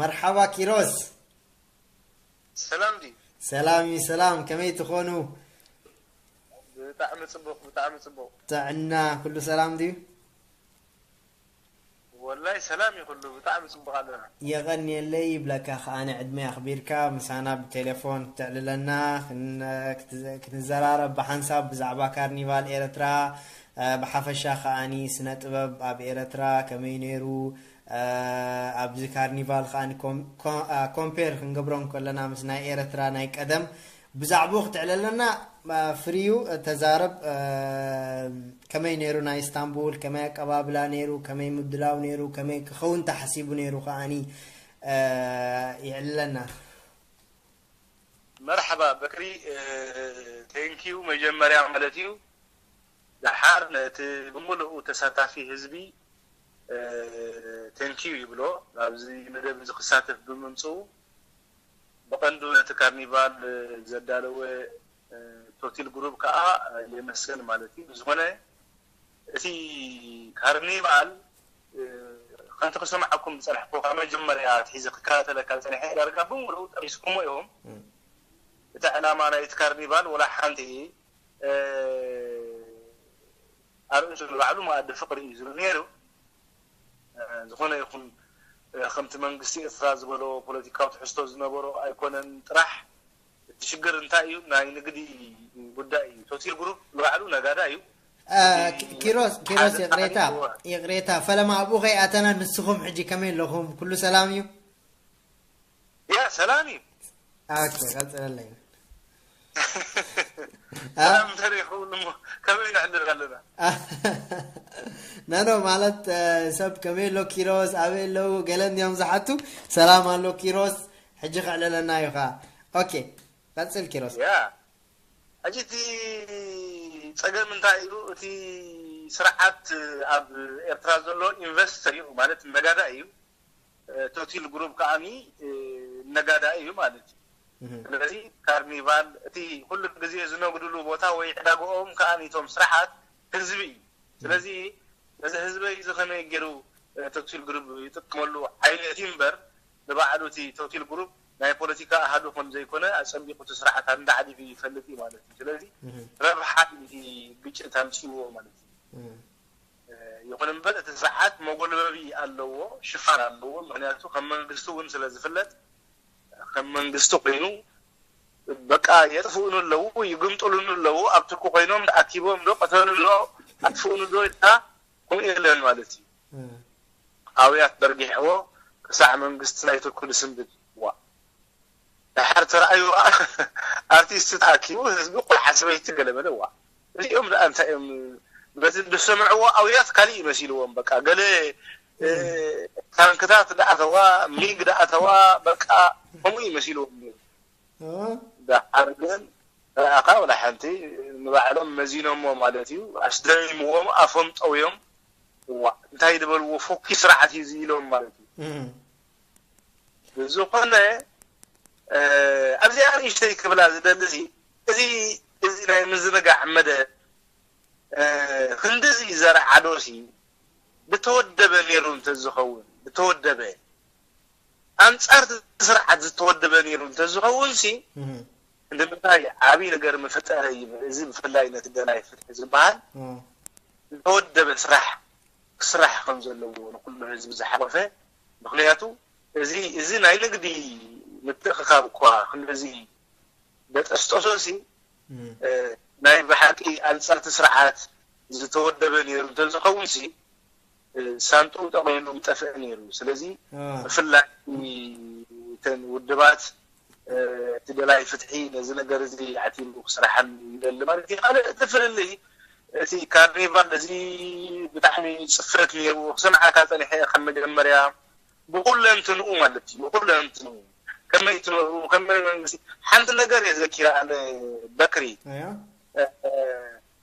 መርሓባ ኪሮስ። ሰላም ድዩ? ሰላም እዩ፣ ሰላም። ከመይ ትኾኑ? ብጣዕሚ ጽቡቕ፣ ብጣዕሚ ጽቡቕ። ጥዕና፣ ኩሉ ሰላም ድዩ? ወላይ ሰላም እዩ ኩሉ፣ ብጣዕሚ ጽቡቕ ኣለና። የቐንየለይ ይብለካ ከኣ፣ ንዕድመ ኣኽቢርካ ምሳና ብቴሌፎን ክትዕልለና፣ ክን-፣ ክት-፣ ክንዘራረብ ብሓንሳብ ብዛዕባ ካርኒቫል ኤርትራ፣ እ፣ ብሓፈሻ ከኣኒ ስነ ጥበብ ኣብ ኤርትራ ከመይ ነይሩ፣ እ፣ ኣብዚ ካርኒቫል ከኣኒ ኮም-፣ ኮ-፣ እ፣ ኮምፔር ክንገብሮ እንከለና ምስ ናይ ኤርትራ ናይ ቀደም ብዛዕባኡ ክትዕለለና፣ እ፣ ፍርዩ፣ እ፣ ተዛረብ፣ እ፣ ከመይ ነይሩ ናይ ኢስታንቡል፣ ከመይ ኣቀባብላ ነይሩ፣ ከመይ ምድላው ነይሩ፣ ከመይ ክኸውን ተሓሲቡ ነይሩ ከኣኒ፣ እ፣ ይዕልለና። መርሓባ በክሪ፣ እ፣ ቴንኪዩ መጀመርያ ማለት እዩ። ደሓር ነቲ ብምሉኡ ተሳታፊ ህዝቢ፣ እ፣ ቴንኪዩ ይብሎ፣ ኣብዚ መደብ እዚ ክሳተፍ ብምምጽኡ። ብቐንዱ ነቲ ካርኒቫል ዘዳለወ፣ እ፣ ቶቲል ግሩፕ ከኣ የመስግን ማለት እዩ። ብዝኾነ እቲ ካርኒቫል፣ እ፣ ከምቲ ክሰምዓኩም ዝጸናሕኩ፣ ካብ መጀመርያ ኣትሒዘ ክከታተለካ ዝጸኒሐ ዳርጋ ብምሉኡ ጠቒስኩሞ ኢኹም። እም። እቲ ዕላማ ናይቲ ካርኒቫል ወላ ሓንቲ፣ እ፣ ኣርእሱ ንባዕሉ መኣዲ ፍቕሪ እዩ ዝብል ነይሩ። እ፣ ዝኾነ ይኹን፣ እ፣ ከምቲ መንግስቲ ኤርትራ ዝበሎ ፖለቲካዊ ትሕዝቶ ዝነበሮ ኣይኮነን ጥራሕ። እቲ ሽግር እንታይ እዩ? ናይ ንግዲ ጉዳይ እዩ። ቶቲል ግሩፕ ንባዕሉ ነጋዳ እዩ። እ፣ እቲ ኪ-፣ ኪሮስ፣ ኪሮስ፣ ሓደ ይቕሬታ፣ ሓደ ይቕሬታ። ፈለማ ኣብኡ ከይኣተና ንስኹም ሕጂ ከመይ ኣለኹም? ኩሉ ሰላም እዩ? ያ፣ ሰላም እዩ። ኦኬ፣ ቀጽለለይ። አ? ሰላም እንተደይኸውን እሞ ከመይ ነሕልፍ ኣለና? ኖ፣ ኖ፣ ማለት፣ እ፣ ሰብ ከመይ ኣሎ ኪሮስ፣ ኣበይ ኣለዉ? ገለ እንዲዮም ዝሓቱ። ሰላም ኣሎ ኪሮስ፣ ሕጂ ከዕለለና እዩ ኸኣ። ኦኬ፣ ቀጽል ኪሮስ። ያ፣ ሕጂ እቲ ጸገም እንታይ እዩ? እቲ ስርዓት ኣብ ኤርትራ ዘሎ ኢንቨስተር እዩ፣ ማለት ነጋዳይ እዩ። እ፣ ቶቲል ግሩፕ ከኣኒ፣ እ፣ ነጋዳይ እዩ ማለት እዩ። እህ። ስለዚ ካርኒቫል እቲ ኩሉ ግዜ ዝነግድሉ ቦታ ወይ ዕዳግኦም ከኣኒ እቶም ስራሓት ህዝቢ እዩ። ስለዚ ነዚ ህዝበይ እዚ ከመይ ገይሩ፣ እ፣ ቶቲል ግሩፕ ይጥቀመሉ ዓይነት እዩ እምበር፣ ንባዕሉ እቲ ቶቲል ግሩፕ ናይ ፖለቲካ ኣሃዱ ከም ዘይኮነ ኣጸቢቑ እቲ ስርዓት ኣንዳዕዲዱ ይፈልጥ እዩ ማለት እዩ። ስለዚ እህ። ረብሓ እዩ እቲ ግጭት ኣምጺእዎ ማለት እዩ። እህ። ይኹን እምበር እቲ ስርዓት መጎልበቢ ኣለዎ፣ ሽፋን ኣለዎ። ምኽንያቱ ከም መንግስቲ እውን ስለ ዝፍለጥ፣ ከም መንግስቲ ኮይኑ በቃ የጥፍኡኑ ኣለዉ፣ ይግምጥሉኑ ኣለዉ። ኣብ ቱርኪ ኮይኖም ኣኪቦም ዶ ቀተሉ ዶ ኣጥፍኡኑ ዶ ኢልካ ከምኡ የለን ማለት እዩ። እም። ኣውያት ደርጊሕዎ ክሳዕ መንግስቲ ናይ ቱርኪ ዝስንብድ። ዋ። ድሓር ተራእዩ ኣርቲስት ተኣኪቡ ህዝቢ ቆልዓ ሰበይቲ ገለ መለ ዋ። እዚኦም ደኣ እንታይ እዮም በቲ ዝሰምዕዎ ኣውያት ካሊእ መሲልዎም በቃ ገለ፣ እ፣ ታንክታት ደኣተዋ፣ ሚግ ደኣተዋ በቃ ከምኡ እዩ መሲልዎም ነይሩ። እ? ደሓር ግን ረኣኻ ወላ ሓንቲ ንባዕሎም መዚኖሞ ማለት እዩ። ኣስደሚምዎም ኣፎም ጠውዮም ዋ እንታይ ዝበልዎ ፎኪ ስርዓት እዩ እዚ ኢሎም ማለት እዩ። እም። ብዝኾነ፣ እ፣ ኣብዚኣ ንእሽተይ ክብላ ዝደሊ እዚ፣ እዚ፣ እዚ ናይ ምዝንጋዕ መደብ፣ እ፣ ክንድዚ ዘረዓዶሲ ብተወደበ ነይሩ እንተዝኸውን፣ ብተወደበ ኣንጻር እቲ ስርዓት ዝተወደበ ነይሩ እንተዝኸውን ሲ፣ እህ። ንምንታይ ዓብዪ ነገር ምፈጠረ ይብል። እዚ ብፍላይ ነቲ ደላይ ፍትሒ ዝበሃል እህ። ዝተወደበ ስራሕ ክስራሕ ከም ዘለዎ ንኩሉ ህዝቢ ዝሓቆፈ፣ ምኽንያቱ እዚ፣ እዚ ናይ ንግዲ ምትእኽኻብ እኳ ክንድዚ በጠስጠሶ ሲ፣ እም። እ፣ ናይ ብሓቂ ኣንጻር እቲ ስርዓት ዝተወደበ ነይሩ እንተዝኸውን ሲ፣ እ፣ ሳንጡኡ ጠቕሊሉ ምጠፍአ ነይሩ። ስለዚ አ። ብፍላይ እተን ውድባት፣ እ፣ እቲ ደላይ ፍትሒ ነዚ ነገር እዚ ኣዕቲሩ ክስርሓሉ ይደሊ ማለት እዩ። ካልእ እቲ ፍልልይ እቲ ካርኒቫል እዚ ብጣዕሚ ጽፈት ነይሩ። ክሰምዓካ ጸኒሐ ካብ መጀመርያ ብኩለንትንኡ ማለት እዩ፣ ብኩለንትንኡ ከመይ ትነብሩ፣ ከመይ መንግስቲ፣ ሓንቲ ነገር እየ ዘኪራ ኣነ በክሪ። ኣያ? እ፣ እ፣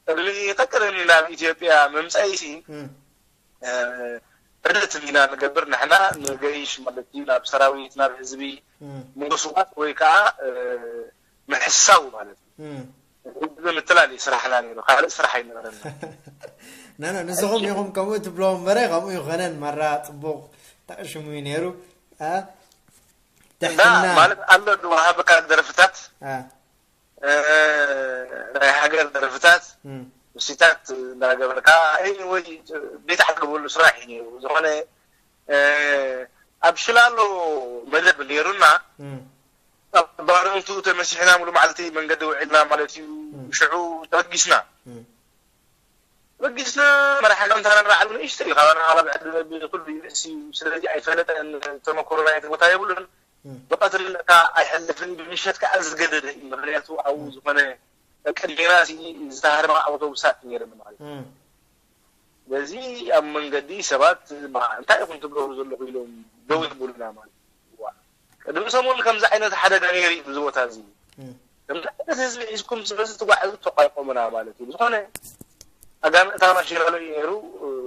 ቅድሚ ቀደም ናብ ኢትዮጵያ ምምጻእሲ፣ እም። እ፣ ዑደት ኢና ንገብር ንሕና ንገይሽ ማለት እዩ፣ ናብ ሰራዊት፣ ናብ ህዝቢ እም። ምጉስጓስ ወይ ከዓ፣ እ፣ ምሕሳው ማለት እዩ። እም። እዚ ምትላል እዩ ስራሕና ነይሩ፣ ካልእ ስራሕ ኣይነበረና። ና፣ ና፣ ንስኹም ኢኹም ከምኡ ትብሎ እምበረ፣ ከምኡ ይኾነን፣ ማራ ጽቡቕ ተቕሽሙ እዩ ነይሩ። እ፣ ትሕትና። ማለት ኣሎ፣ ዝወሃበካ ደርፍታት፣ እ፣ ናይ ሃገር ደርፍታት፣ ምስታት እንዳገበርካ፣ ወይ ቤት ዓገበሉ ስራሕ እዩ ነይሩ። ዝኾነ ኣብ ሽላሎ መደብ ነይሩና። ባረንቱ ተመሲሕና፣ ሙሉ መዓልቲ መንገዲ ውዒልና ማለት እዩ። ሽዑ ተበጊስና። ተበጊስና፣ መራሒ ጋንታና ንባዕሉ ንእሽቶ እዩ፣ ካባና ኣባል ዕድመ ብኩሉ ይንእስ እዩ። ስለዚ ኣይፈለጠን፣ ተመክሮ ናይቲ ቦታ የብሉን። ብቐትሪ ለካ ኣይሐልፍን፣ ብምሸት ከዓ ዝገደደ እዩ። ምክንያቱ ኣብኡ ዝኾነ ቅድሜና ዝተሃርማ ኣውቶቡሳት ነይረን ማለት እዩ። ስለዚ ኣብ መንገዲ ሰባት፣ "ማ እንታይ ኢኹም ትገብሩ ዘለኹ?" ኢሎም ደው የብሉና ማለት እዩ። ቅድሚ ሰሙን ከምዚ ዓይነት ሓደጋ ነይሩ እዩ እዚ ቦታ እዚ። ከምዚ ዓይነት ህዝቢ ሒዝኩም ስለዚ ትጓዓዙ ተቋይቆምና ማለት እዩ። ዝኾነ ኣጋንእታና ሽላሎ እዩ ነይሩ።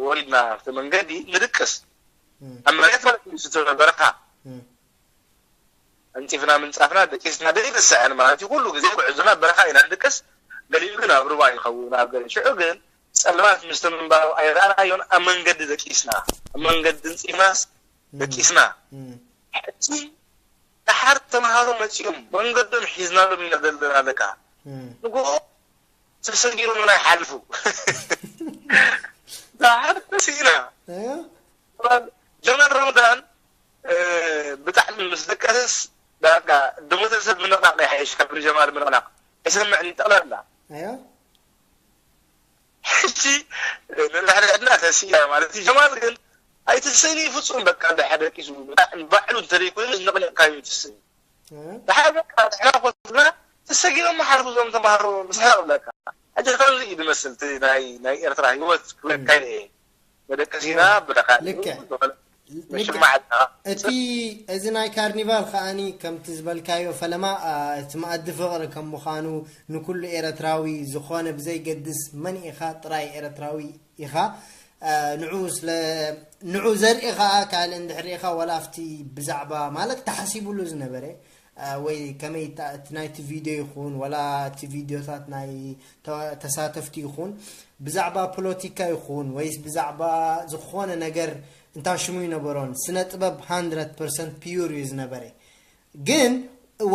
ወሪድና ኣብቲ መንገዲ ንድቅስ፣ ኣብ መሬት ማለት እዩ፣ ዝተበረኻ ኣንፂፍና ምንፃፍና ደቂስና ዘይርስዐን ማለት እዩ። ኩሉ ግዜ ጉዕዞና በረኻ ኢና ንድቅስ። ገሊኡ ግን ኣብ ሩባ ይኸውን፣ ኣብ ገለ ሽዑ ግን ፀልማት ምስ ተምንባሩ ኣይረኣናዮን። ኣብ መንገዲ ደቂስና፣ ኣብ መንገዲ እንፂፍናስ ደቂስና። ሕጂ ደሓር ተምሃሮ መፂኦም መንገዶም ሒዝናሎም ኢና ዘለና። ለካ ንጎ ተሰጊሮም ናይ ሓልፉ ደሓር ተስኢና። ጀማል ረመዳን ብጣዕሚ ምስ ደቀሰስ ዳርጋ ድሞተ ሰብ ምንቕናቕ ይሓይሽ ካብ ጀማል ምንቕናቕ። ኣይሰምዕን ጠቕላላ። ሕጂ ነንሕድሕድና ተስኢና ማለት እዩ። ጀማል ግን ኣይትስእኒ ፍጹም። በቃ እንድሕር ደቂሱ ብጣዕሚ ባዕሉ እንተዘይኮይኑ ዝንቕንቕካዩ ትስእኒ። ድሓር በቃ ንሕና ኮትና ተሰጊሮም ሓልፉ እዞም ተምሃሮ ምስሓቕ ብለካ። ሕጂ ከምዚ እዩ ዝመስል እቲ ናይ ናይ ኤርትራ ህይወት ክብለካ እየ። መደቀሲና ብለካ ልክዕ። ዝኾነ መሽማዕና እቲ እዚ ናይ ካርኒቫል ከኣኒ ከምቲ ዝበልካዮ ፈለማ እቲ መኣዲ ፍቕሪ ከም ምዃኑ ንኩሉ ኤረትራዊ ዝኾነ ብዘይገድስ መን ኢኻ ጥራይ ኤረትራዊ ኢኻ። ንዑ ስለ ንዑ ዘርኢ ኸኣ ካልእ እንድሕር ርኢኻ ዋላ ኣብቲ ብዛዕባ ማለት ተሓሲቡሉ ዝነበረ ወይ ከመይ እቲ ናይቲ ቪድዮ ይኹን ዋላ እቲ ቪድዮታት ናይ ተሳተፍቲ ይኹን ብዛዕባ ፖለቲካ ይኹን ወይስ ብዛዕባ ዝኾነ ነገር እንታሽሙ ይነበሮን ስነ ጥበብ ሃንድረድ ፐርሰንት ፒዩር እዩ ዝነበረ። ግን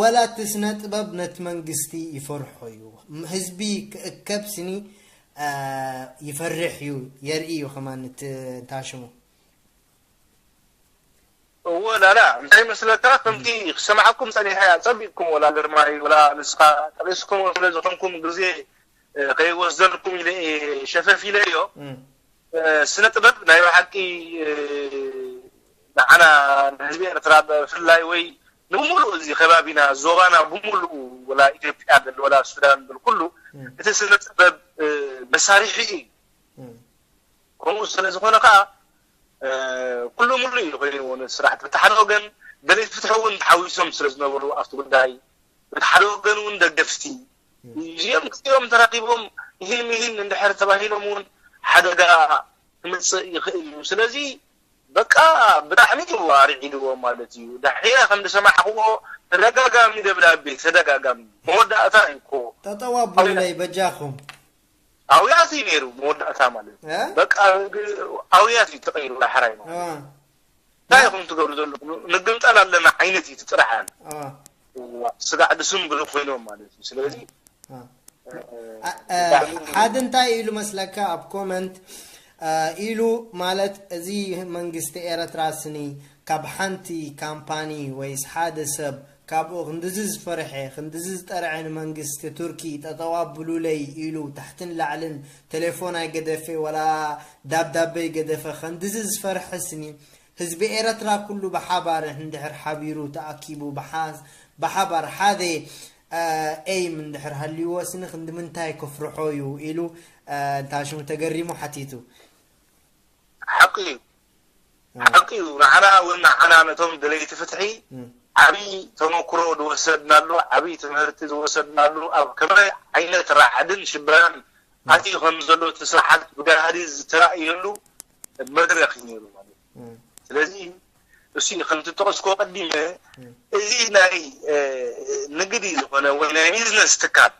ወላ እቲ ስነ ጥበብ ነቲ መንግስቲ ይፈርሖ እዩ። ህዝቢ ክእከብ ስኒ ይፈርሕ እዩ የርኢ እዩ ከማን እቲ እንታሽሙ። እወ ላላ እንታይ መስለካ ከምቲ ክሰምዓኩም ጸኒሐ ጸቢቅኩም ወላ ግርማይ ወላ ንስኻ ጠቂስኩም ስለ ዝኾንኩም ግዜ ከይወስደልኩም ኢለ ሸፈፍ ኢለዮ። ስነ ጥበብ ናይ ብሓቂ ንዓና ንህዝቢ ኤርትራ ብፍላይ ወይ ንብሙሉእ እዚ ከባቢና ዞባና ብሙሉእ ወላ ኢትዮጵያ በል ወላ ሱዳን በል ኩሉ እቲ ስነ ጥበብ መሳሪሒ እዩ። ከምኡ ስለ ዝኾነ ከዓ ኩሉ ሙሉ እዩ ኮይንዎ ነቲ ስርዓት። በቲ ሓደ ወገን ደለይቲ ፍትሒ እውን ተሓዊሶም ስለ ዝነበሩ ኣብቲ ጉዳይ በቲ ሓደ ወገን እውን ደገፍቲ እዚኦም ክልቲኦም ተራኺቦም ይህን ምሂን እንድሕር ተባሂሎም እውን ሓደጋ ክመፅእ ይኽእል እዩ። ስለዚ በቃ ብጣዕሚ እዩ ኣርዒድዎ ማለት እዩ። ዳሕሪና ከም ዝሰማዕኽዎ ተደጋጋሚ ደብዳቤ ተደጋጋሚ መወዳእታ እዩ እኮ ጠጠው ኣብሉለይ በጃኹም። ኣውያት እዩ ነይሩ መወዳእታ ማለት እዩ። በቃ ኣውያት እዩ ተቐይሩ ዳሕራይ ማለት እዩ። እንታይ ኢኹም ትገብሩ ዘለኹም? ንግምጠል ኣለና ዓይነት እዩ ትጥራሕ ኣለ። ስጋዕ ድስም ግሉ ኮይኖም ማለት እዩ። ስለዚ ሓደ እንታይ ኢሉ መስለካ ኣብ ኮመንት ኢሉ ማለት እዚ መንግስቲ ኤረትራ ስኒ ካብ ሓንቲ ካምፓኒ ወይስ ሓደ ሰብ ካብኡ ክንድዚ ዝፈርሐ ክንድዚ ዝጠርዐ ንመንግስቲ ቱርኪ ጠጠው ኣብሉለይ ኢሉ ታሕትን ላዕልን ቴሌፎን ኣይገደፈ ወላ ዳብዳበ ኣይገደፈ ክንድዚ ዝፈርሐ ስኒ ህዝቢ ኤረትራ ኩሉ ብሓባር እንድሕር ሓቢሩ ተኣኪቡ ብሓባር ሓደ ኤይም እንድሕር ሃልይዎ ስኒ ክንዲ ምንታይ ከፍርሖ እዩ ኢሉ እንታሽሙ ተገሪሙ ሓቲቱ። ሓቂ እዩ ሓቂ እዩ። ንዓና እውን ንዓና ነቶም ደለይቲ ፍትሒ ዓብዪ ተመክሮ ዝወሰድናሉ ዓብዪ ትምህርቲ ዝወሰድናሉ ኣብ ከመይ ዓይነት ራዕድን ሽበራን ኣትዩ ከም ዘሎ እቲ ስርዓት ብጋህዲ ዝተራእየሉ መድረክ እዩ ነይሩ ማለት እዩ። ስለዚ እሱ ከምቲ ጠቀስኮ ቀዲመ እዚ ናይ ንግዲ ዝኾነ ወይ ናይ ቢዝነስ ትካል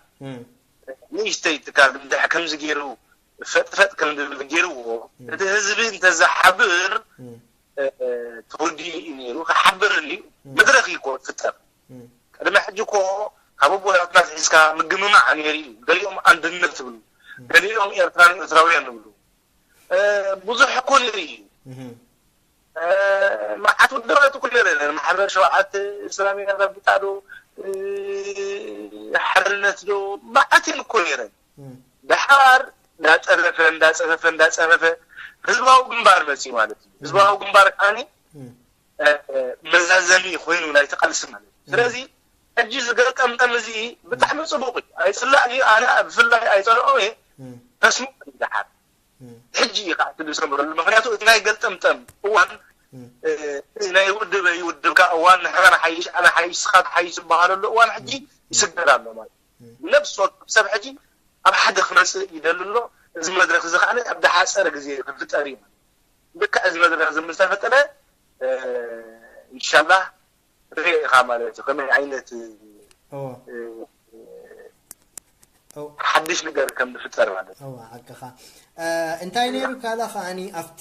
ንእሽተይ ትካል እንድሕ ከምዚ ገይሩ ፈጥፈጥ ከም ዝብል ገይርዎ እቲ ህዝቢ እንተዘሓብር ተወዲኡ እዩ ነይሩ። ክሓብር ድዩ? መድረኽ እዩ እኮ ዝፍጠር። ቅድሚ ሕጂ እኮ ካብ ኣቦታትና ኣትሒዝካ ምግምማዕ ነይሩ እዩ። ገሊኦም ኣንድነት ትብሉ፣ ገሊኦም ኤርትራን ኤርትራውያን ንብሉ። ብዙሕ እኮ ነይሩ እዩ። መዓት ውድባት እኮ ነይረ። ማሕበር ሸውዓተ፣ እስላሚያ ረቢጣ ዶ፣ ሓርነት ዶ፣ መዓት እኮ ነይረ። ደሓር እንዳፀረፈ እንዳፀረፈ እንዳፀረፈ ህዝባዊ ግንባር መፅዩ ማለት እዩ። ህዝባዊ ግንባር ከዓኒ መዛዘሚ ኮይኑ ናይቲ ቃልሲ ማለት እዩ። ስለዚ ሕጂ ዝገልጠምጠም እዚ ብጣዕሚ ፅቡቅ እዩ። ኣይፅላእ እዩ። ኣነ ብፍላይ ኣይፀልኦ እየ። ተስሙ ደሓር ሕጂ እዩ ከዓ ትብል ሰምረሉ። ምክንያቱ እቲ ናይ ገልጠምጠም እዋን ናይ ውድበ ይውድብካ እዋን፣ ንሕና ንሓይሽ ኣነ ሓይሽ ስኻ ትሓይሽ ዝበሃለሉ እዋን ሕጂ ይስገር ኣሎ ማለት እዩ። ነብሲ ወከፍ ሰብ ሕጂ ኣብ ሓደ ክመፅእ ይደሊ ኣሎ። እዚ መድረክ እዚ ከዓ ኣብ ዝሓፀረ ግዜ ክፍጠር እዩ። ልክዕ እዚ መድረክ እዚ ምስ ተፈጠረ ኢንሻላህ ርእ ኢኻ ማለት እዩ ከመይ ዓይነት ሓድሽ ነገር ከም ዝፍጠር ማለት እዩ። ሓቅኻ። እንታይ ነይሩ ካልእ ከዓኒ ኣብቲ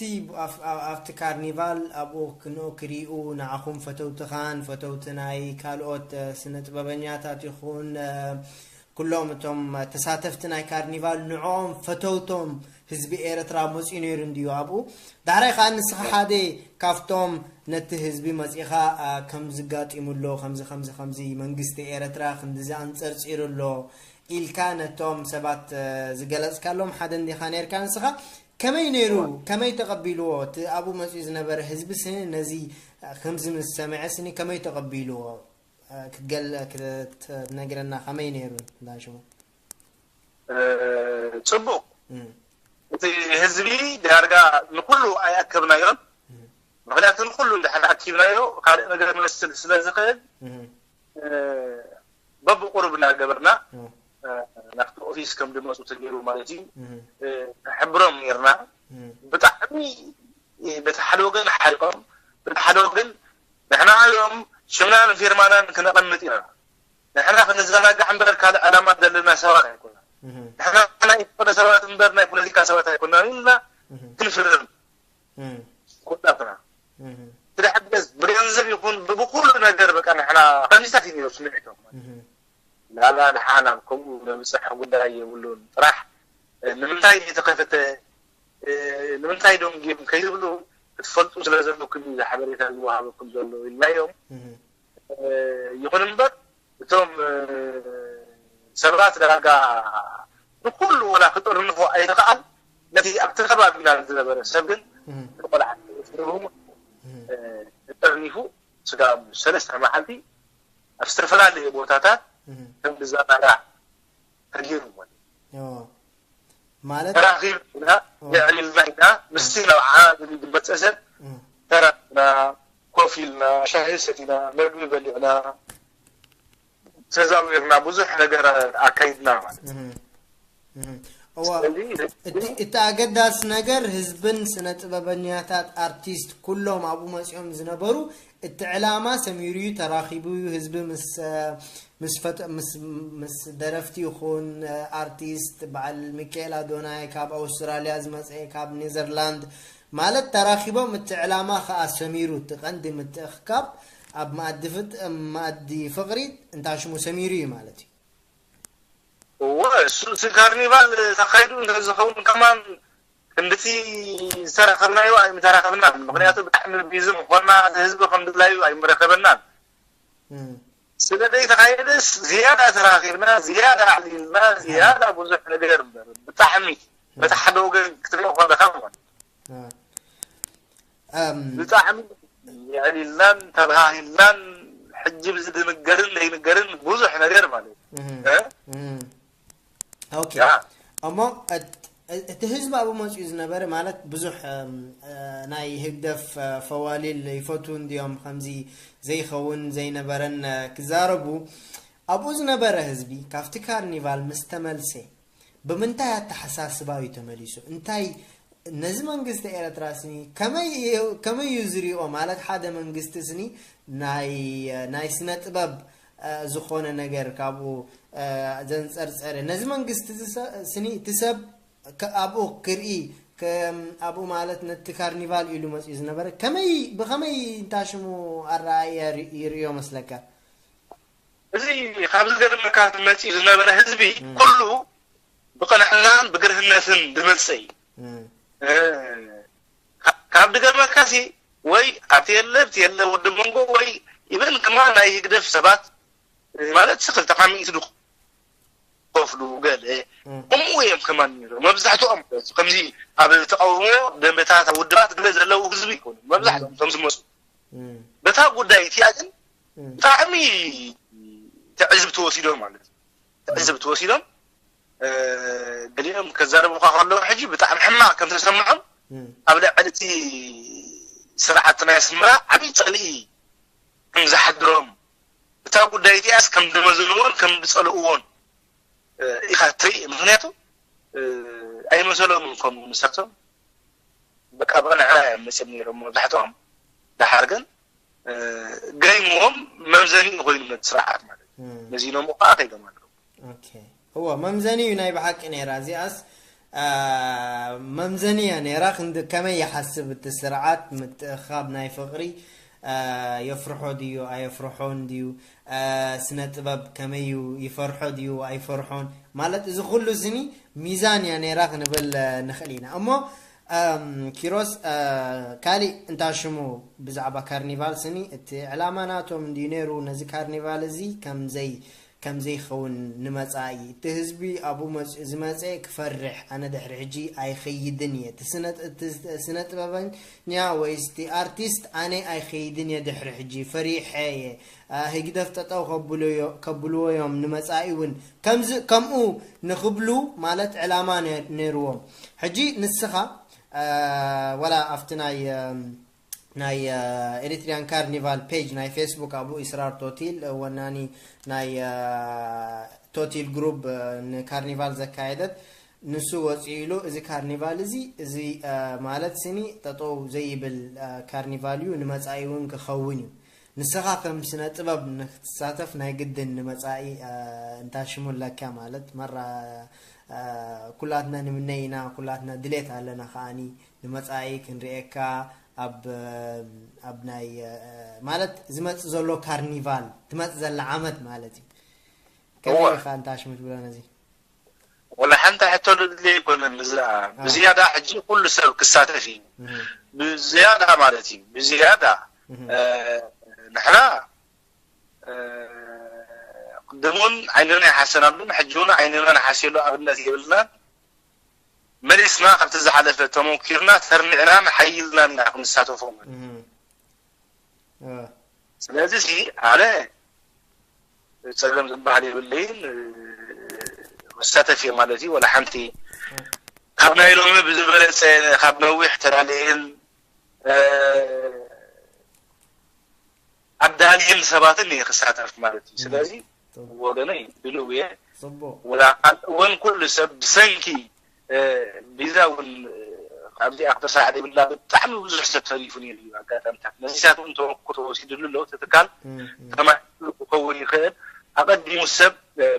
ኣብቲ ካርኒቫል ኣብኡ ክንኦ ክሪኡ ንዓኹም ፈተውትኻን ፈተውቲ ናይ ካልኦት ስነ ጥበበኛታት ይኹን ኩሎም እቶም ተሳተፍቲ ናይ ካርኒቫል ንዕኦም ፈተውቶም ህዝቢ ኤርትራ መፅኡ ነይሩ እንድዩ ኣብኡ። ዳሕራይ ከዓ ንስኻ ሓደ ካብቶም ነቲ ህዝቢ መፂኻ ከምዚ ጋጢሙ ኣሎ፣ ከምዚ ከምዚ ከምዚ መንግስቲ ኤርትራ ክንድዚ ኣንፀርፂሩ ኣሎ ኢልካ ነቶም ሰባት ዝገለፅካሎም ሓደ እንዲኻ ነርካ ንስኻ። ከመይ ነይሩ? ከመይ ተቐቢልዎ? እቲ ኣብኡ መፅኡ ዝነበረ ህዝቢ ስኒ ነዚ ከምዚ ምስ ሰምዐ ስኒ ከመይ ተቐቢልዎ? ክትገል ክትነግረና ከመይ ነይሩ እንዳሽሙ? ፅቡቅ። እቲ ህዝቢ ዳርጋ ንኩሉ ኣይኣከብናዮን። ምክንያቱ ንኩሉ እንድሕር ኣኪብናዮ ካልእ ነገር መስል ስለ ዝኽእል በብቁሩብ እናገበርና ናብቲ ኦፊስ ከም ድመፁ ተገይሩ ማለት እዩ። ንሕብሮም ነርና። ብጣዕሚ በቲ ሓደ ወገን ሓሪቆም፣ በቲ ሓደ ወገን ንሕና እዮም ሽምናን ፊርማናን ክነቐምጥ ኢና። ንሕና ክንዘናጋዕ እምበር ካልእ ዕላማ ዘለና ሰባት ኣይኮና። ንሕና ናይ ዝኾነ ሰባት እምበር ናይ ፖለቲካ ሰባት ኣይኮና ኢልና ክንፍርም ኩላትና። ስለሕገዝ ብገንዘብ ይኹን ብብኩሉ ነገር በቃ ንሕና ከምዚታት እዩ ነይሩ ስምዒቶም። ላላ ድሓን ኣብ ከምኡ ዘብፅሕ ጉዳይ የብሉን ጥራሕ ንምንታይ ዘይተኸፈተ ንምንታይ ዶም ጌም ከይብሉ ክትፈልጡ ስለ ዘለኩም እዩ ሓበሬታ ዝወሃበኩም ዘሎ ኢልናዮም። ይኹን እምበር እቶም ሰባት ዳርጋ ንኩሉ ወላ ክጥርንፎ ኣይተኸኣል ነቲ ኣብቲ ከባቢና ዝነበረ ሰብ ግን ቆልዓ ተጠርኒፉ ስጋብ ሰለስተ መዓልቲ ኣብ ዝተፈላለዩ ቦታታት ከም ዝዘናጋዕ ተገይሩ ማለት እዩ። ማለት ተራኺብና የዕሊልና ኢና። ምስቲ ናብ ዓድን ዝመፀ ሰብ ተራኺብና፣ ኮፍ ኢልና፣ ሻሂ ሰቲና፣ መግቢ በሊዕና፣ ተዛዊርና፣ ብዙሕ ነገር ኣካይድና ማለት እዩ። እዋ እቲ ኣገዳሲ ነገር ህዝብን ስነ ጥበበኛታት ኣርቲስት ኩሎም ኣብኡ መፂኦም ዝነበሩ እቲ ዕላማ ሰሚሩ እዩ ተራኺቡ እዩ ህዝቢ ምስ ምስ ፈተ ምስ ምስ ደረፍቲ ይኹን ኣርቲስት በዓል ሚካኤል ኣዶናይ ካብ ኣውስትራልያ ዝመፀ ካብ ኔዘርላንድ ማለት ተራኺቦም እቲ ዕላማ ከዓ ሰሚሩ እቲ ቀንዲ ምትእኽካብ ኣብ መኣዲ ፍጥ መኣዲ ፍቕሪ እንታሽሙ ሰሚሩ እዩ ማለት እዩ። እወ እሱ እቲ ካርኒቫል ተኻይዱ እንተዝኸውን ከማን ክንድቲ ዝተራኸብናዮ ኣይምተራኸብናን። ምክንያቱ ብጣዕሚ ቢዚ ምኾና ህዝቢ ከም ድላዩ ኣይምረኸበናን። ስለ ዘይተኻየደስ ዝያዳ ተራኺብና ዝያዳ ኣዕሊልና ዝያዳ ብዙሕ ነገር እምበር ብጣዕሚ በቲ ሓደ ወገን ክትሪኦ ከለካ ማለት ብጣዕሚ የዕሊልናን ተባሃሂልናን ሕጂ ብዚ ድንገርን ዘይንገርን ብዙሕ ነገር ማለት እዩ። ኦኬ እሞ እቲ ህዝቢ ኣብኡ መፅኡ ዝነበረ ማለት ብዙሕ ናይ ህግደፍ ፈዋሊል ይፈትዉ እንዲዮም ከምዚ ዘይኸውን ዘይነበረን ክዛረቡ ኣብኡ ዝነበረ ህዝቢ ካብቲ ካርኒቫል ምስ ተመልሰ ብምንታይ ኣተሓሳስባ እዩ ተመሊሱ? እንታይ ነዚ መንግስቲ ኤረትራ ስኒ ከመይ እዩ ዝሪኦ? ማለት ሓደ መንግስቲ ስኒ ናይ ናይ ስነ ጥበብ ዝኾነ ነገር ካብኡ ዘንጸርጸረ ነዚ መንግስቲ ስኒ እቲ ሰብ ኣብኡ ክርኢ ከም ኣብኡ ማለት ነቲ ካርኒቫል ኢሉ መፅኡ ዝነበረ ከመይ ብኸመይ እንታ ሽሙ ኣረኣእያ ሪ- ይርእዮ መስለካ? እዚ ካብ ዝገርመካ መፂኡ ዝነበረ ህዝቢ ኩሉ ብቅንዕናን ብግርህነትን ዝመፀ እዩ። እ፣ ካ- ካብ ዝገርመካ ሲ ወይ ኣብቲ የለ ብቲ የለ ወዲ መንጎ ወይ ኢቨን ከማን ናይ ህግደፍ ሰባት ማለት ሲ ክልተ ካብ ሚእቲ ዝኸፍሉ ገለ ከምኡ እዮም ከማን ነይሮም መብዛሕትኦም ማለት እዩ። ከምዚ ኣብ ተቃውሞ ደንበታት ኣብ ውድባት ገለ ዘለዉ ህዝቢ ይኮኑ መብዛሕትኦም እቶም ዝመፁ በታ ጉዳይ እቲኣ ግን ብጣዕሚ ትዕዝብቲ ወሲዶም ማለት እዩ። ትዕዝብቲ ወሲዶም ገሊኦም ከዛረቡካ ከለዉ ሕጂ ብጣዕሚ ሕማቅ ከም ተሰምዖም ኣብ ልዕሊ እቲ ስርዓት ናይ ኣስመራ ዓብዪ ፀልኢ ከም ዝሓድሮም እታ ጉዳይ እቲኣስ ከም ዝመዝንዎን ከም ዝፀልእዎን ኢኻ ትርኢ። ምክንያቱ ኣይመሰሎምን ከምኡ ንሳቶም በቃ ብቕንዕና እዮም መፅኦም ነይሮም መብዛሕትኦም። ደሓር ግን ገይምዎም መምዘኒ ኮይኑ ነቲ ስርዓት ማለት እዩ። መዚኖም ከዓ ከይዶም ኣለዉ። ኦኬ። እወ መምዘኒ እዩ ናይ ብሓቂ ነይራ እዚኣስ። መምዘኒ እያ ነይራ ክንዲ ከመይ ይሓስብ እቲ ስርዓት ምትእኻብ ናይ ፍቕሪ የፍርሖ ድዩ ኣየፍርሖን ድዩ? ስነ ጥበብ ከመይ እዩ ይፈርሖ ድዩ ኣይፈርሖን? ማለት እዚ ኩሉ ስኒ ሚዛን እያ ነይራ ክንብል ንኽእል ኢና እሞ ኪሮስ ካሊእ እንታ ሽሙ ብዛዕባ ካርኒቫል ስኒ እቲ ዕላማ ናቶም እንድዩ ነይሩ ነዚ ካርኒቫል እዚ ከምዘይ ከም ዘይኸውን ንመጻኢ እቲ ህዝቢ ኣብኡ መጺኡ ዝመጸ ክፈርሕ ኣነ ድሕሪ ሕጂ ኣይኸይድን እየ እቲ ስነ ጥበበኛ ወይስ እቲ ኣርቲስት ኣነ ኣይኸይድን እየ ድሕሪ ሕጂ ፈሪሐ እየ ህግደፍ ጠጠው ከብልዎ እዮም ንመጻኢ እውን ከምዚ ከምኡ ንኽብሉ ማለት ዕላማ ነይርዎም ሕጂ ንስኻ ወላ ኣብቲ ናይ ናይ ኤሪትሪያን ካርኒቫል ፔጅ ናይ ፌስቡክ ኣብኡ ኢስራር ቶቲል ወናኒ ናይ ቶቲል ግሩፕ ንካርኒቫል ዘካየደት ንሱ ወፂኡ ኢሉ እዚ ካርኒቫል እዚ እዚ ማለት ስኒ ጠጠው ዘይብል ካርኒቫል እዩ ንመፃኢ እውን ክኸውን እዩ ንስኻ ከም ስነ ጥበብ ንክትሳተፍ ናይ ግድን ንመፃኢ እንታሽሙ ኣለካ ማለት መራ ኩላትና ንምነ ኢና ኩላትና ድሌት ኣለና ከዓኒ ንመፃኢ ክንሪኤካ ኣብ ኣብ ናይ ማለት ዝመፅእ ዘሎ ካርኒቫል ትመፅእ ዘላ ዓመት ማለት እዩ። ከመይ ኢኻ እንታሽሙ ትብሎ ነዚ? ወላ ሓንቲ ሕቶ ድድሊ ኣይኮነን እዛ ብዝያዳ ሕጂ ኩሉ ሰብ ክሳተፍ እዩ ብዝያዳ ማለት እዩ ብዝያዳ ንሕና ቅድም እውን ዓይንና ይሓሰናሉን ሕጂ እውን ዓይንና ንሓስየሉ ኣብነት የብልናን መሊስና ካብቲ ዝሓለፈ ተመኪርና ተርኒዕናን ሓይልናን ኢና ክንሳተፎ ማለት እዩ ስለዚ ሲ ኣነ ፀገም ዝበሃል የብለይን መሳተፍ እየ ማለት እዩ ወላ ሓንቲ ካብ ናይ ሎሚ ብዝበለፀ ካብ ነዊሕ ተላለየን ኣዳልየን ሰባትን እየ ክሳተፍ ማለት እዩ ስለዚ ወገነይ ድልው እየ ወላ ካልእ እውን ኩሉ ሰብ ብሰንኪ ቢዛ እውን ካብዚኣ ክተሳዕ ዘይብላ ብጣዕሚ ብዙሕ ሰብ ተሪፉ ነይሩ እዩ ኣጋጣሚታት መሲሳት እውን ተወክቶ ወሲድሉ ኣሎ እቲ ትካል ተማሂሩ ክኸውን ይኽእል ኣቐዲሙ ሰብ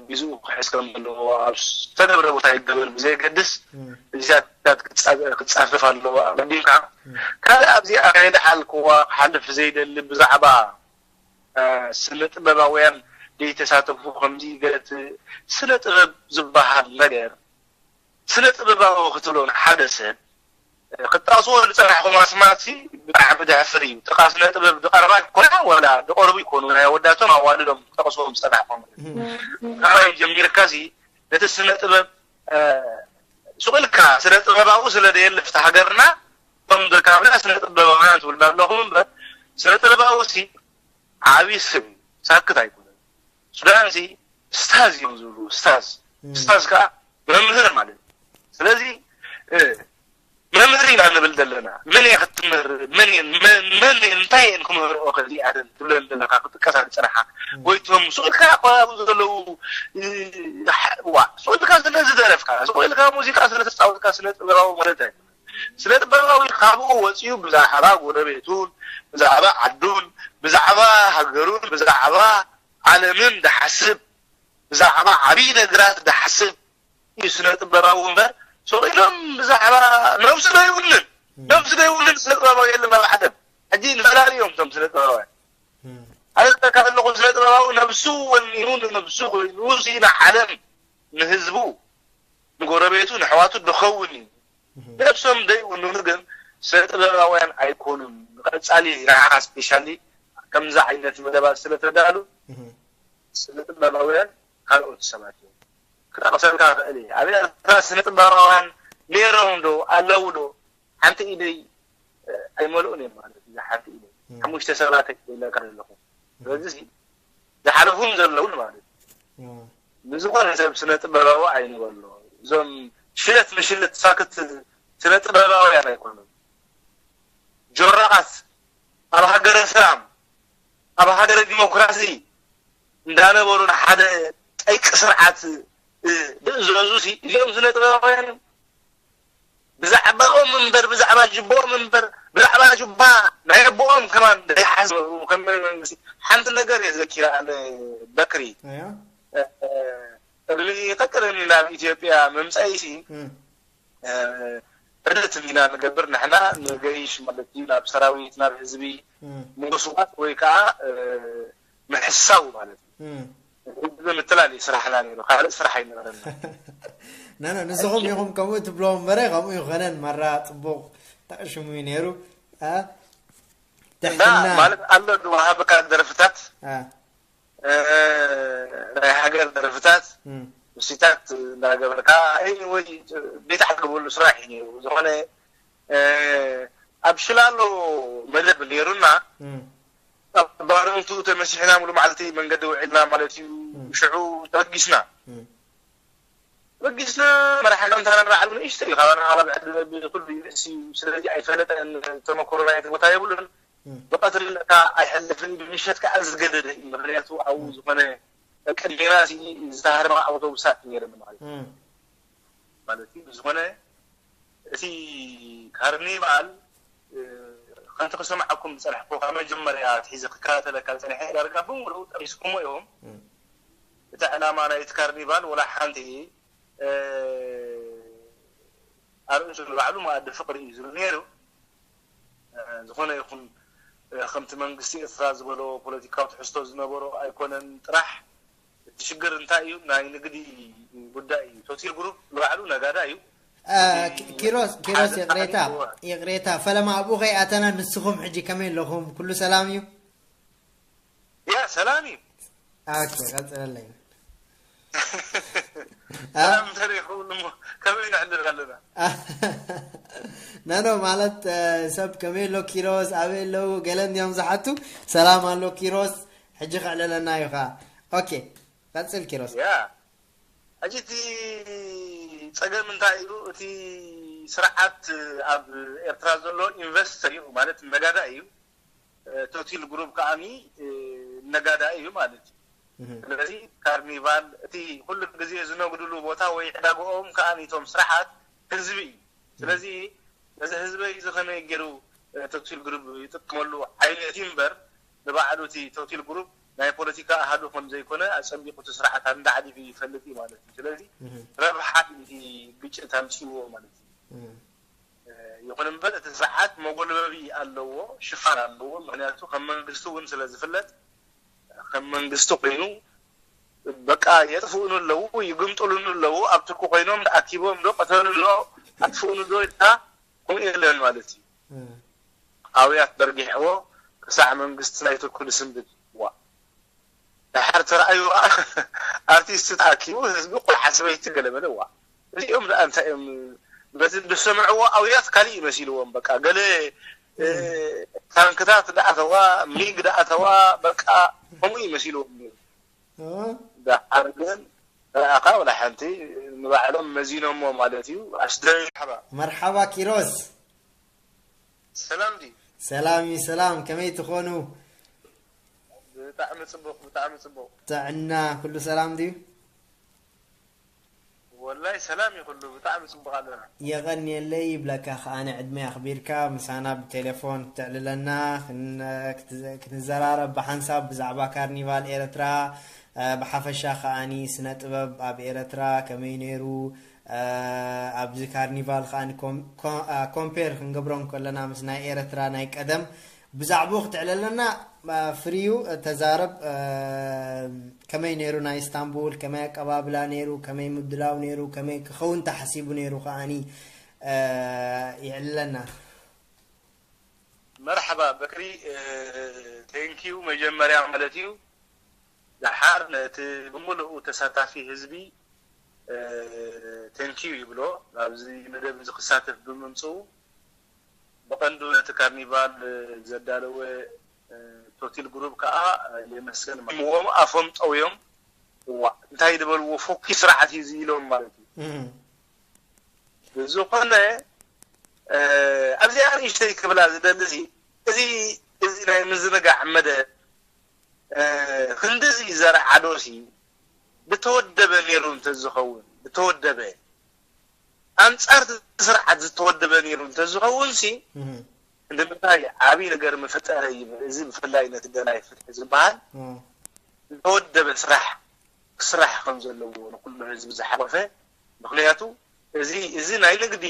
ቢዝኡ ክሕዝ ከም ዘለዎ ኣብ ዝተገብረ ቦታ ይገበር ብዘየገድስ እዚታት ክፃፈፍ ኣለዎ ኣቐዲምካ ካልእ ኣብዚኣ ከይደሓልክዋ ክሓልፍ ዘይደሊ ብዛዕባ ስነ ጥበባውያን ዘይተሳተፉ ከምዚ ገለት ስነ ጥበብ ዝበሃል ነገር ስነ ጥበባዊ ክትብሎ ንሓደ ሰብ ክጠቕስዎ ዝፀናሕኩም ኣስማት ብጣዕሚ ደሕፍር እዩ። ጥቓ ስነ ጥበብ ዝቐርባ ይኮና ወላ ዝቐርቡ ይኮኑ ናይ ኣወዳቶም ኣዋልዶም ክጠቕስዎም ዝፀናሕኩም ካባይ ጀሚርካ ሲ ነቲ ስነ ጥበብ ሱቕ ኢልካ ስነ ጥበባዊ ስለ ዘየለ ፍቲ ሃገርና እቶም ዘካብና ስነ ጥበባውያን ትብልና ኣለኹም እምበር ስነ ጥበባዊ ሲ ዓብዪ ስም ሳክት ኣይኮነን። ሱዳን እዚ ስታዝ እዮም ዝብሉ ስታዝ ስታዝ ከዓ መምህር ማለት እዩ። ስለዚ መምህር ኢና ንብል ዘለና መን እየ ክትምህር መን እየን መን እየን እንታይ እየን ክምህርኦ ከዚ ኣደን ትብለን ዘለካ ክጥቀሳ ዝፅናሓ ወይ ቶም ሱቅልካ ኣቆባቡ ዘለዉ ዋ ሱቅልካ ስለዝደረፍካ ሱቅልካ ሙዚቃ ስለተፃወትካ ስነ ጥበባዊ ማለት ኣይኮነን። ስነ ጥበባዊ ካብኡ ወፂኡ ብዛዕባ ጎረቤቱን ብዛዕባ ዓዱን ብዛዕባ ሃገሩን ብዛዕባ ዓለምን ዝሓስብ ብዛዕባ ዓብዪ ነገራት ዝሓስብ እዩ ስነ ጥበባዊ እምበር ስቕ ኢሎም ብዛዕባ ነብሱ ዶ ይውንን? ነብሱ ዶ ይውንን? ስነ ጥበባዊ የለን ኣብ ዓለም። ሕጂ ንፈላሊ እዮም እቶም ስነ ጥበባውያን። ኣነ ዝብለካ ዘለኹ ስነ ጥበባዊ ነብሱ ወኒኑ ንነብሱ ኮይኑ ሲ ንዓለም ንህዝቡ ንጎረቤቱ ንሕዋቱ ድኸውን እዩ። ነብሶም ዘይውንኑ ግን ስነ ጥበባውያን ኣይኮኑን። ንቐጻሊ ንዓኻ ስፔሻሊ ከምዚ ዓይነት መደባት ስለተዳሉ ስነ ጥበባውያን ካልኦት ሰባት እዮም። ክጠቕሰልካ ክእል እየ። ኣብ ኤርትራ ስነ ጥበባውያን ነይሮም ዶ ኣለዉ ዶ? ሓንቲ ኢደይ ኣይመልኡን እዮም ማለት እዩ። ሓንቲ ኢደይ ሓሙሽተ ሰባት ኢለካ ዘለኹ። ስለዚ ዝሓለፉን ዘለውን ማለት እዩ። ብዝኾነ ሰብ ስነ ጥበባዊ ኣይንበሎ። እዞም ሽለት ንሽለት ሳክት ስነ ጥበባውያን ኣይኮኑን። ጆራቓት ኣብ ሃገረ ሰላም ኣብ ሃገረ ዲሞክራሲ እንዳነበሩ ንሓደ ጠይቂ ስርዓት ዝእዘዙ ሲ እዚኦም ስነ ጥበባውያን እዮም። ብዛዕባኦም እምበር ብዛዕባ ጅቦኦም እምበር ብዛዕባ ጅባ ናይ ኣቦኦም ከማን ዘይሓስቡ ከም መንግስቲ ሓንቲ ነገር እየ ዘኪራ ኣነ በክሪ እያ ቅድሚ ቀቅድሚ ናብ ኢትዮጵያ መምፀኢሲ እም፣ ዕደት ኢና ንገብር ንሕና ንገይሽ ማለት እዩ ናብ ሰራዊት ናብ ህዝቢ እም፣ ምጉስጓስ ወይ ከዓ ምሕሳው ማለት እዩ። እም። ህዝቢ ምትላል እዩ ስራሕና ነይሩ፣ ካልእ ስራሕ ኣይነበረና። ና ና ንስኹም ኢኹም ከምኡ ትብሎ እምበረ ከምኡ ይኾነን ማራ ፅቡቕ ጠቕሽሙ እዩ ነይሩ ኣ፣ እና ትሕትና ማለት ኣሎ ዝወሃበካ ደርፍታት ኣ፣ ናይ ሃገር ደርፍታት እም፣ ምስታት እንዳገበርካ ወይ ቤት ዓገብሉ ስራሕ እዩ ነይሩ። ዝኾነ ኣብ ሽላሎ መደብ ነይሩና እም፣ ባረንቱ ተመሲሕና ሙሉ መዓልቲ መንገዲ ውዒልና ማለት እዩ። ሽዑ ተበጊስና እም፣ ተበጊስና መራሒ ጋንታና ንባዕሉ ንእሽቶ እዩ ካባና ዓረብ ዕድመ ብኩሉ ይንእስ እዩ። ስለዚ ኣይፈለጠን ተመክሮ ናይቲ ቦታ የብሉን። እም፣ ብቐትሪ ለካ ኣይሐልፍን እዩ፣ ብምሸት ከዓ ዝገደደ እዩ። ምክንያቱ ኣብኡ ዝኾነ ቅድሜና ዝተሃርማ ኣውቶቡሳት ነይረን ማለት እዩ። እም፣ ማለት እዩ። ዝኾነ እቲ ካርኒቫል ከምቲ ክሰምዓኩም ዝፀናሕኩ ካብ መጀመርያ ኣትሒዘ ክከታተለካ ዝፀኒሐ ዳርጋ ብምሉኡ ጠቂስኩሞ ኢኹም። እቲ ዕላማ ናይቲ ካርኒቫል ወላ ሓንቲ ኣርእሱ ንባዕሉ መኣዲ ፍቅሪ እዩ ዝብል ነይሩ። ዝኾነ ይኹን ከምቲ መንግስቲ ኤርትራ ዝበሎ ፖለቲካዊ ትሕዝቶ ዝነበሮ ኣይኮነን ጥራሕ እቲ ሽግር እንታይ እዩ ናይ ንግዲ ጉዳይ እዩ። ቶቲል ግሩፕ ንባዕሉ ነጋዳ እዩ። ኪሮስ ኪሮስ ይቅሬታ ይቅሬታ ፈለማ ኣብኡ ከይኣተና ንስኹም ሕጂ ከመይ ኣለኹም ኩሉ ሰላም እዩ? ያ ሰላም እዩ። ኦኬ ቀፅለለይ። ሰላም እንተደይኸውን እሞ ከመይ ነዕልል ኣለና? ነኖ ማለት ሰብ ከመይ ኣሎ ኪሮስ ኣበይ ኣለዉ ገለ እንዲዮም ዝሓቱ። ሰላም ኣሎ ኪሮስ ሕጂ ከዕለለና እዩ ከዓ። ኦኬ ቀፅል ኪሮስ። ያ ሕጂ እቲ ፀገም እንታይ እዩ? እቲ ስርዓት ኣብ ኤርትራ ዘሎ ኢንቨስተር እዩ ማለት ነጋዳ እዩ። ቶቲል ግሩፕ ከዓኒ ነጋዳ እዩ ማለት እዩ። ስለዚ ካርኒቫል እቲ ኩሉ ግዜ ዝነግድሉ ቦታ ወይ ዕዳግኦም ከዓኒ እቶም ስራሓት ህዝቢ እዩ። ስለዚ ነዚ ህዝበይ እዚ ከመይ ገይሩ ቶቲል ግሩፕ ይጥቀመሉ ዓይነት እዩ እምበር ንባዕሉ እቲ ቶቲል ግሩፕ ናይ ፖለቲካ ኣሃዱ ከም ዘይኮነ ኣፀቢቑ እቲ ስርዓት እንዳዓዲጉ ይፈልጥ እዩ ማለት እዩ። ስለዚ ረብሓ እዩ እቲ ግጭት ኣምፅዎ ማለት እዩ። ይኹን እምበር እቲ ስርዓት መጎልበቢ ኣለዎ፣ ሽፋን ኣለዎ። ምክንያቱ ከም መንግስቲ እውን ስለ ዝፍለጥ ከም መንግስቲ ኮይኑ በቃ የጥፍኡኑ ኣለዉ፣ ይግምጥሉኑ ኣለዉ። ኣብ ቱርኪ ኮይኖም ኣኪቦም ዶ ቀተሉ ዶ ኣጥፍኡኑ ዶ ኢልካ ከምኡ የለን ማለት እዩ። ኣውያት ደርጊሕዎ ክሳዕ መንግስቲ ናይ ቱርኪ ዝስንብድ ዋ ድሓር ተራእዩ ኣርቲስት ተኣኪቡ ህዝቢ ቆልዓ ሰበይቲ ገለመለ ዋ እዚኦም ደኣ እንታይ እዮም በዚ ዝሰምዕዎ ኣውያት ካሊእ መሲልዎም በቃ ገለ ታንክታት ደኣተዋ ሚግ ደኣተዋ በቃ ከምኡ ይመሲልዎም ነይሩ። ደሓር ግን ረኣኻ ወላ ሓንቲ ንባዕሎም መዚኖሞ ማለት እዩ። ኣስደሚ ሓባ መርሓባ ኪሮስ። ሰላም ድዩ? ሰላም እዩ ሰላም ከመይ ትኾኑ? ብጣዕሚ ፅቡቅ ብጣዕሚ ፅቡቅ። ጥዕና ኩሉ ሰላም ድዩ? ወላይ ሰላም እዩ ኩሉ ብጣዕሚ ፅቡቅ ኣለና። የቐንየለይ ይብለካ ከኣ ንዕድመ ኣኽቢርካ ምሳና ብቴሌፎን ክትዕልለና ክን- ክት- ክንዘራረብ ብሓንሳብ ብዛዕባ ካርኒቫል ኤርትራ እ፣ ብሓፈሻ ከኣኒ ስነ ጥበብ ኣብ ኤረትራ ከመይ ነይሩ ኣብዚ ካርኒቫል ከዓ ኮምፔር ክንገብሮም ከለና ምስ ናይ ኤረትራ ናይ ቀደም ብዛዕባኡ ክትዕለለና ፍርዩ ተዛረብ። ከመይ ነይሩ ናይ ኢስታንቡል፣ ከመይ ኣቀባብላ ነይሩ፣ ከመይ ምድላው ነይሩ፣ ከመይ ክኸውን ተሓሲቡ ነይሩ ከዓኒ ይዕልለና። መርሓባ በክሪ፣ ቴንኪዩ መጀመርያ ማለት እዩ። ደሓር ነቲ ብምልኡ ተሳታፊ ህዝቢ ቴንኪዩ ይብሎ፣ ኣብዚ መደብ እዚ ክሳተፍ ብምምፅኡ። ብቐንዱ ነቲ ካርኒቫል ዘዳለወ ቶቲል ግሩፕ ከዓ የመስገን። እዎም ኣፎም ጠውዮም፣ እዋ እንታይ ዝበልዎ ፎኪ ስርዓት እዩ ኢሎም ማለት እዩ። ብዝኾነ ኣብዚኣ ንእሽተይ ክብላ ዝደሊ እዚ እዚ ናይ ምዝንጋዕ መደብ ክንድዚ ዘርዓዶሲ ብተወደበ ነይሩ እንተዝኸውን፣ ብተወደበ ኣንጻር እቲ ስርዓት ዝተወደበ ነይሩ እንተዝኸውን ሲ እንድምንታይ ዓብዪ ነገር ምፈጠረ ይብል። እዚ ብፍላይ ነቲ ደላይ ፍትሒ ዝበሃል ዝተወደበ ስራሕ ክስራሕ ከም ዘለዎ ንኩሉ ህዝቢ ዝሓቆፈ። ምክንያቱ እዚ እዚ ናይ ንግዲ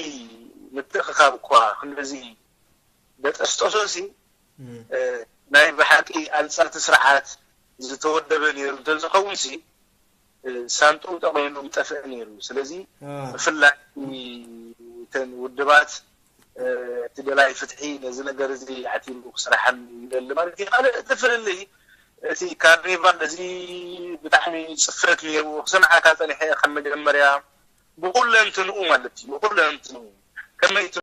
ምትእኽኻብ እኳ ክንድዚ ደጠስጠሶ ሲ ናይ ብሓቂ ኣንጻርቲ ስርዓት ዝተወደበ ነይሩ እንተዝኸውን ሲ ሳንጡም ጠቕሊሉ ምጠፍአ ነይሩ። ስለዚ ብፍላይ እተን ውድባት እቲ ደላይ ፍትሒ ነዚ ነገር እዚ ኣዕቲሩ ክስራሓሉ ይደሊ ማለት እዩ። ካልእ እቲ ፍልልይ እቲ ካርኒቫል እዚ ብጣዕሚ ጽፈት ነይሩ። ክሰምዓካ ጸኒሐ ካብ መጀመርያ ብኩለንትንኡ ማለት እዩ፣ ብኩለንትንኡ ከመይ